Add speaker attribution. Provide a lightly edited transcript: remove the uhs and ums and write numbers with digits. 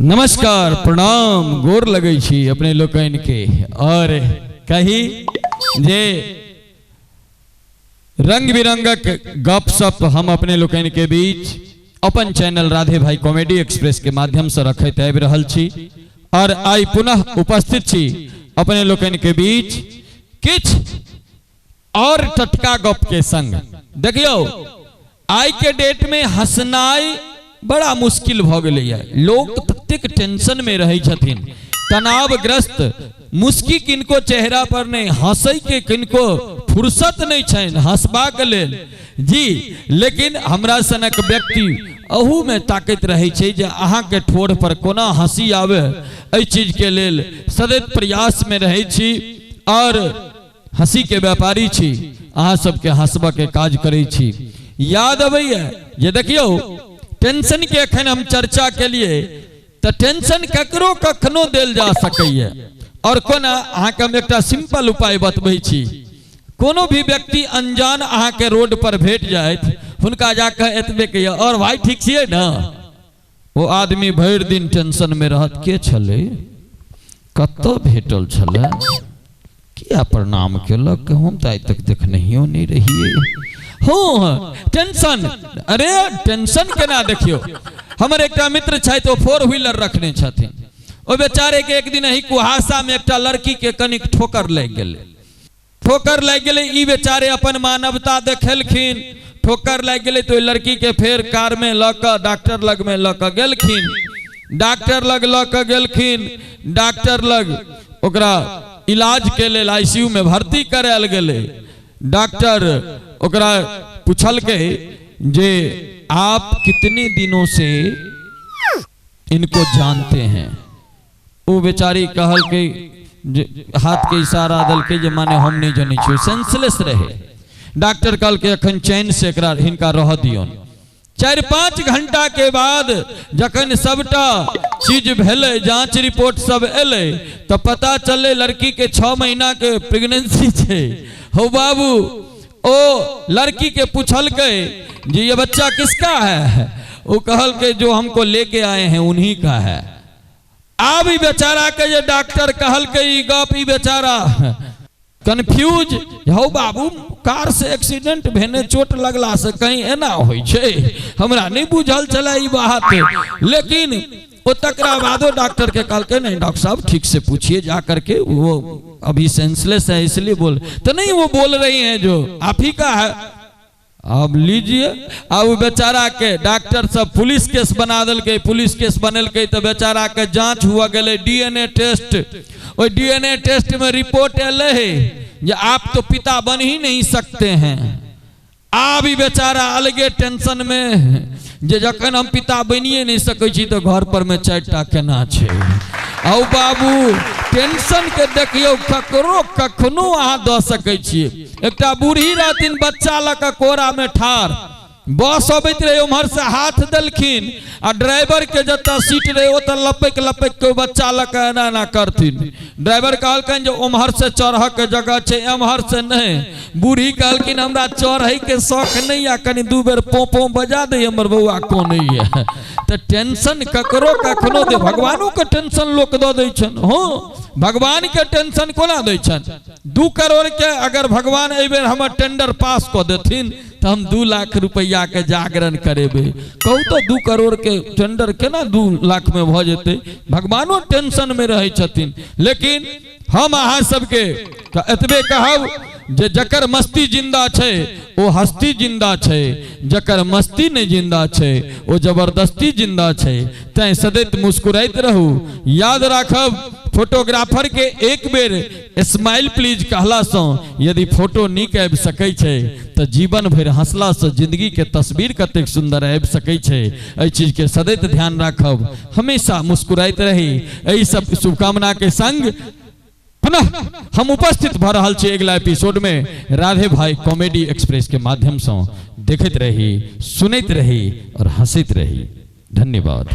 Speaker 1: नमस्कार, प्रणाम, गोर लगै छी अपने लोकनि के। और कही जे रंग बिरंगक गपशप हम अपने लोकनि के बीच अपन चैनल राधे भाई कॉमेडी एक्सप्रेस के माध्यम से रखैत आबि रहल छी और आइ पुनः उपस्थित छी अपने लोकनि के बीच किछु और टटका गप के संग। देखियो आइ के डेट में हंसनाई बड़ा मुश्किल भ गेलैया। लोग ततेक टेंशन में रहै छथिन, तनावग्रस्त, मुस्की किनको चेहरा पर नहीं, हंसै के किनको फुर्सत नहीं छनि हंसबाक लेल जी। लेकिन हमरा सनक व्यक्ति अहू में ताकैत रहै छै जे अहाँ के ठोर पर कोना हंसी आवे, एहि चीज के लेल सदैव प्रयास में रहै छी और हंसी के व्यापारी छी, अहाँ सबके हंसबऽ के काज करै छी। याद अबैया जे देखियौ टेंशन के एखन हम चर्चा केलिए तऽ टेंशन ककरो कखनो देल जा सकैया। और कोना, अहाँके हम एकटा सिंपल उपाय बतबै छी। कोनो भी व्यक्ति अनजान अहाँके रोड पर भेट जाइत, हुनका जाकऽ एतबे कहियौ, और भाई ठीक छियै ने? ओ आदमी भरि दिन टेंशन में रहत, के छलै, कतऽ भेटल छलै, किया प्रणाम केलक, हम तऽ आइ तक देखनहियो नहि रहियै। हँ टेंशन, अरे टेंशन केना देखियौ। हमर एकटा मित्र छथि, ओ 4 व्हीलर रखने छथिन। ओ बेचारे के एक दिन एहि कुहासा में एकटा लड़की के कनिक ठोकर लागि गेलै। ठोकर लागि गेलै, ई बेचारे अपन मानवता देखेलखिन। ठोकर लागि गेलै तऽ ओहि लड़की के फेर कार में लऽ कऽ डॉक्टर लग में लऽ कऽ गेलखिन। डॉक्टर लग लऽ कऽ गेलखिन, डॉक्टर लग ओकरा इलाज के लेल आईसीयू में भर्ती करायल गेलै। डॉक्टर ओकरा पूछलकै जे आप कितने दिनों से इनको जानते हैं? ओ बेचारी कहलकै जे हाथ के इशारा देलकै जे माने हम नहीं जनै छियै, सेंसलेस रहे। डॉक्टर कहलकै एखन चैन से एकरा हिनका रह दियौन। 4-5 घंटा के बाद जखन सबटा चीज भेलै, जांच रिपोर्ट सब एलै, तऽ पता चललै लड़की के 6 महीना के प्रेगनेंसी छै। हो बाबू, ओ लड़की के पूछलकै जे ये बच्चा किसका है? ओ कहलकै जो हमको लेके आए हैं उन्हीं का है। आब ई बेचारा के जे डॉक्टर कहलकै ई गप, ई बेचारा कन्फ्यूज, हौ बाबू कार से एक्सीडेंट भेने चोट लगला से कहीं एना होइ छै, हमरा नहीं बुझल छलै ई बात। लेकिन ओ तकरा बादो डॉक्टर के कहलकै नहीं डॉक्टर साहब ठीक से पूछिए जा करके, वो अभी सेंसलेस है इसलिए बोल तो नहीं, वो बोल रही हैं जो आप ही का है। अब लीजिए। अब बेचारा के डॉक्टर सब पुलिस केस बना देलकै। पुलिस केस बनेलकै तऽ बेचारा के जांच हुआ गेलै, डीएनए टेस्ट। ओहि डीएनए टेस्ट में रिपोर्ट एलै जे आप तो पिता बन ही नहीं सकते हैं। आब ई बेचारा अलगे टेंशन में जे जखन हम पिता बनिए नहीं सकै छी तऽ घर पर में 4टा केना छै। औ बाबू टेंशन के देखियौ, ककरो कखनो अहाँ दऽ सकै छियै। एकटा बूढ़ी रहथिन बच्चा लऽ कऽ कोरा में ठाढ़, बस अबैत रहे उम्हर से हाथ देलखिन आ ड्राइवर के जतऽ सीट रहे ओतऽ लपकि लपकि के बच्चा लऽ कऽ एना एना करथिन। ड्राइवर कहलकनि जे उम्हर से चढ़ऽ के जगह छै, एम्हर से नहि। बूढ़ी कहलखिन हमरा चढ़ै के शौक नहि या, कनि 2 बेर पों पों बजा दे हमर बौआ कोनैया। तऽ टेंशन ककरो कखनो दे, भगवानो के टेंशन लोक दऽ दै छनि। हँ भगवान के टेंशन कोना दै छनि? 2 करोड़ के अगर भगवान एहि बेर हमर टेंडर पास कऽ देथिन तऽ हम 2 लाख रुपैआ के जागरण करेबै। कहू तऽ 2 करोड़ के टेंडर केना 2 लाख में भऽ जेतै? भगवानो टेंशन में रहै छथिन। लेकिन हम अहाँ सबके तऽ एतबे कहब जे जकर मस्ती जिंदा छै ओ हस्ती जिंदा छै, जकर मस्ती नहीं जिंदा छै ओ जबरदस्ती जिंदा छै। तैं सदैत मुस्कुराइत रहू। याद राखब फोटोग्राफर के एक बेर स्माइल प्लीज कहला सँ यदि फोटो नीक आबि सकै छै तऽ जीवन भरि हंसला सँ जिंदगी के तस्वीर कतेक सुंदर आबि सकै छै। एहि चीज के सदैत ध्यान राखब, हमेशा मुस्कुराइत रही। एहि सब शुभकामना के संग पुनः हम उपस्थित भऽ रहल छी अगिला एपिसोड में राधे भाई कॉमेडी एक्सप्रेस के माध्यम सँ। देखैत रही, सुनैत रही और हंसैत रही। धन्यवाद।